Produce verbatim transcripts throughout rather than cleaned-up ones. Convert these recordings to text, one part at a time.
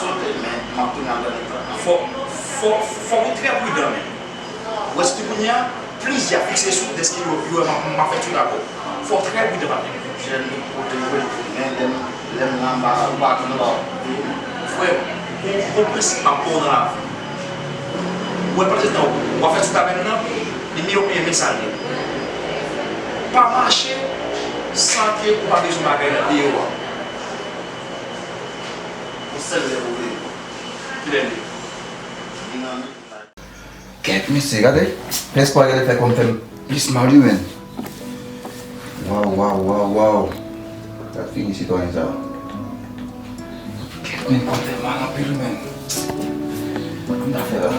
sote, men m ap tounen al gade tan. Fò, fò, fò w trè pridan, men. Ou wè, sitou kounye a, plizyè fikse sou w dèske yo, yo wè m ap, m ap fè tout avè w. Fò w trè pridan, patnè. Jèn, kote w ye, men lè m, lè m la, m pa, m pa konn anba w. Frè m, gon, gon prensip m ap ba w nan lavi. Ou wè, pandan se tan w ap fè tout avè m nan, li miyò w men sa l ye. Pa mache san ke ou pa bezwen bagay nan deyò a. Yon sèl lè ou vle. Kilè l ye? Vin nan men. Kèt, mesye, gade. Fè espwa, gade, fè kòm fè m plis mal, wi, menn. Waw, waw, waw, waw. Gad figi sitwayen sa. Kèt, menn, kò fè mal anpil, menn. Kòman m ta fè la?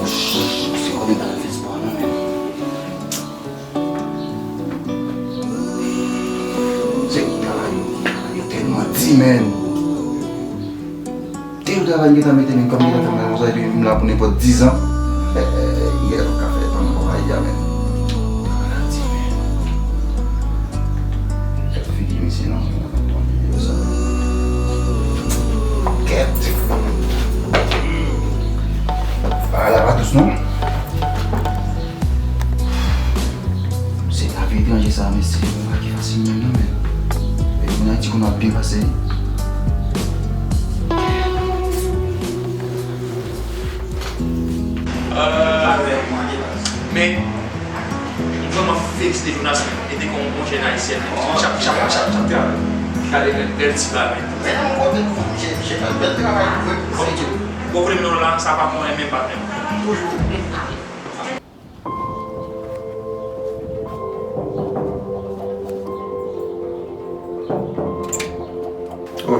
Wouch, se kòm m ta fè espwa, non, menn. Se travay yo, travay yo tèlman di, menn. Te yon travay m gentan mete menm kòm gentan fè mal konsa, epi m la pou nenpòt dizan. Yè, m ka fè tan nan kòm Ayiti a, menn. Travay la di, menn. Gad figi misye non, mwen kontan videyo sa. Kèt. Bagay la pa dous non. Se lavi etranje sa, men se yon bagay ki fasil menm non, men. Epi moun Ayiti konn ap byen pase li. Euh, men, m vrèman felisite Jonas, men, li te kon yon jèn ayisyen, men, chak, chak, chak, chak travay. Gade lè, lè l ti bagay. Men nan yon kote pou misye, misye fè bèl travay, wi. Bon, bon, pwoblèm nan la, sa pa mwen menm, patnè. Toujou. Bon,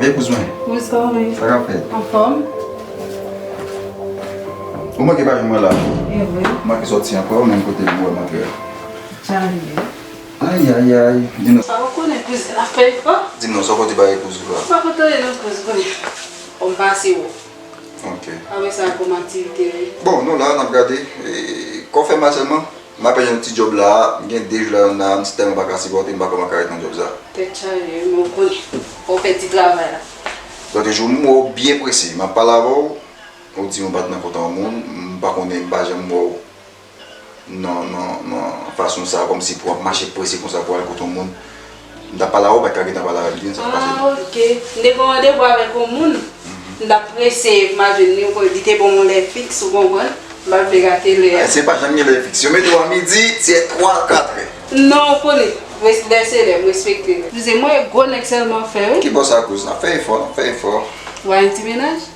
Hey, kouz mwen. Kouz, kòman w ye? Sa k ap fèt? Anfòm. Ou manke pa jwenn mwen la. E vre. Ou manke sòti ankò, menm kote m wè m antre a. Chale. Ay, ay, ay. Di non. Sa w konnen, kouz, n ap fè efò. Di non, sa w kote bagay kouz ou la? M pa kote anyen non, kouz, konnen. Fò m pase w. Ok. Apre sa, kòman aktivite yo ye? Bon, nou la, n ap gade. E, kò fè mal sèlman. M apèn jwenn yon ti djòb la, m gen de jou la, m la, m tèlman pa ka sipòte, m pa kwè m ap ka ret nan djòb sa. Tèt chaje, wi, men w konnen. Fò w fè ti travay la. Lòt jou, m wè w byen prese, m ap pale avè w, ou di m ou pa t nan kont yon moun, m pa konnen, m pa janm wè w nan, nan, nan fason sa, kòmsi pou w ap mache prese konsa pou w al kot yon moun. M t ap pale avè w, ou pa t ka gentan pale avè m, di m sa k pase. Ah, ok. M te gen yon randevou avèk yon moun. M t ap prese, m al jwenn li, ou konn, li te ban m yon lè fiks, ou konprann? M pa vle rate lè a. Ayisyen pa janm gen lè fiks. Yo mete w a midi, se twa, katrè. Non, ou konnen. Res-, lè se lè, m respekte. Kouzin, mwen, gwo nèg sèlman fè, wi. Ki bò sa, kouz? N ap fè efò, n ap fè efò. Ou a yon ti mennaj?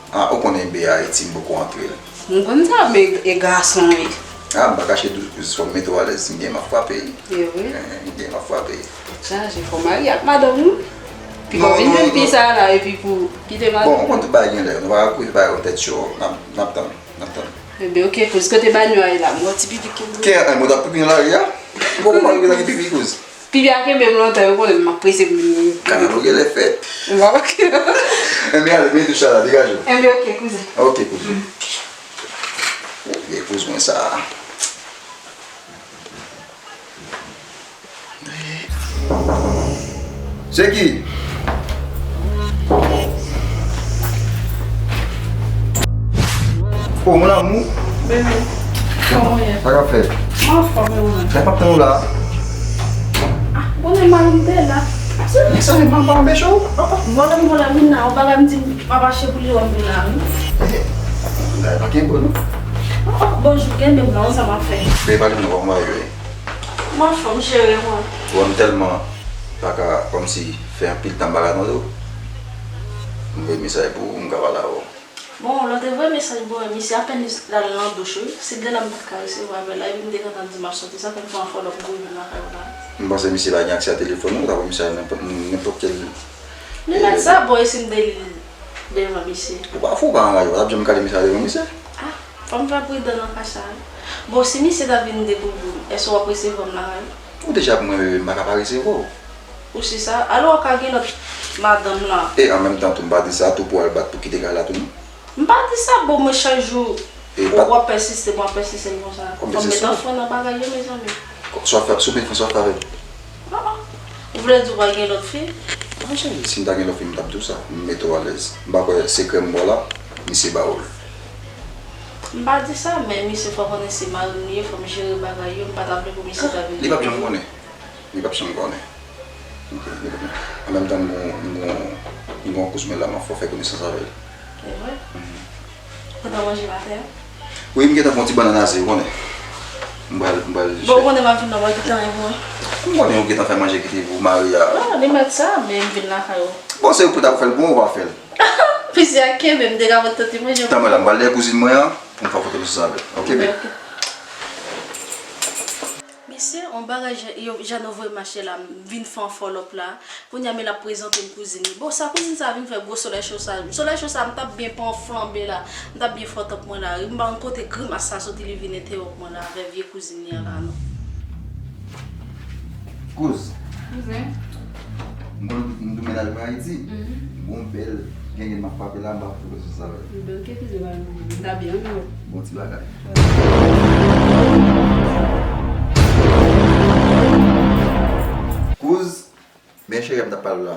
Ah, ou konnen bèy Ayiti, m poko antre l. M konn sa, men e gason, wi. Ah, m pa kache dou, kouz, fò m mete w alèz, si m gen, m ap frape. E vre? Eh, m gen, m ap frape. Chaje, fò w marye ak madanm ou. Pi Non, w vin non, jwenn fi non. Sa la, epi pou kite madanm. Bon, ou konn tout bagay gen lè. Nou pa ka kouri bay yon tèt cho, n ap, n ap tann, n ap tann. Enben, ok, kouz, kote banyo a ye la? M wè ti pipi ki boule. Ke, eh, mwen t ap pipi nan lari a? Bon, mwen pa rive nan pipi, kouz. Pipi a kenbe m lontan, yo konnen m ap prese pou m vin. Kanal ou genlè fèt. M pa manke non. Enben, ale, mete douch la, degaje w. Enben, ok, kouzin. Ok, kouzin. Vye kouz mwen sa a. Se ki? Oh, mon amour. Bebe, kòman w ye? Sa k ap fèt? Mwen anfòm, e ou menm? Sa p ap tann ou la? Ah, konnen mal m te la. Se nèg sa, m pa anpeche w. Oh, oh. Vòlè m vòlè vin la, yon bagay m di m pa mache pou li wè m vin la, wi. Eh, bagay pa kenbe w, non. Oh, oh, bonjou, kenbe m la, wè sa m ap fè. Bebe, pale m non, kòman bagay yo ye? Mwen anfòm, cheri, mwen. Bon, m tèlman pa ka, kòmsi, fè anpil tan m pa ka tande w. M voye mesaj pou ou, m ka pale avè w. Bon, lè w te voye mesaj, bon, misye apèn li t al nan douch, wi. Se de la m pa t ka resevwa apèl la, epi m te gentan di m ap soti, sa fè m fè yon fòlòp m kouri vin lakay ou la. M panse misye pa gen aksè a telefòn, ou ta voye mesaj nenpòt, nenpòt kèl. Li mèt sa, bon, e si m te li l devan misye? Ou pa fou, ou pa anraje, ou t ap janm kale mesaj devan misye? Ah, fò m fè pridan nan ka sa, wi. Bon, si misye ta vin de boubou, èske w ap resevwa m lakay ou? Ou deja pou mwen, bebe, m pa ka pa resevwa w. Ou si sa? Alò, w ka gen lòt madanm lan. E an menm tan tou, m pa di sa tou pou w al bat pou kite kay la tou, non. M pa di sa, bon, mwen chak jou, e ou, w ap pèsiste, mwen ap pèsiste konsa. Fò m met yon fren nan bagay yo, mezanmi. Sa w ap fè, si w met fren, sa w ap fè avè l? Ah, ah. Ou vle di w pa gen lòt fi? Non, cheri, si m ta gen lòt fi, m t ap di w sa. M mete w alèz. M pa kwè sekrè m ba w la, misye ba w l. M pa di sa, men misye fò konnen se mari m li ye, fò m jere bagay yo, m pa ta vle pou misye ta vin. Li p ap janm konnen. Li p ap janm konnen. Ok, li p ap janm. An menm tan, m gon, m gon, m gon kouz mwen la, m ap fè konesans avè l. Se vre? Mhm. Ou kontan manje maten an? Wi, m gentan pran ti bannann aze, ou konnen. M pral, m pral. Bon, ou konnen m ap vin nan, w ap kite anyen pou mwen? M konnen ou gentan fè manje kite pou mari a. Non, li mèt sa, men m vin lakay ou. Bon, se ou ki ta pou fè l pou mwen, ou pa fè l. Mesye a kenbe m, m te ka pote ti manje. Tann mwen la, m pral dèyè kouzin mwen an, pou m fè konesans avè l. Ok, babe? Ok. Mesye, on bagay jan, yo, jan nou voye mache la, m vin fè on fòlòp la. Kounye a, men l ap prezante m kouzin li. Bon, sa kouzin sa vin fè gwo solèy cho sa. Solèy cho sa, m t ap byen pran flanbe la. M t ap byen fè top mwen la. M pa konn kote grimas sa soti, li vin entèwonp mwen la avè vye kouzin li an la, non. Kouz. Kouzin. M konn nou, nou tou mennaj mwen Ayiti. Mhm. M gon bèl genyen m ap frape la, m pa fè konesans avè l. Bèl ke kouzin pa nou, m ta byen renmen wè. Bon ti bagay. Kouz, men cheri a m t ap pale w la.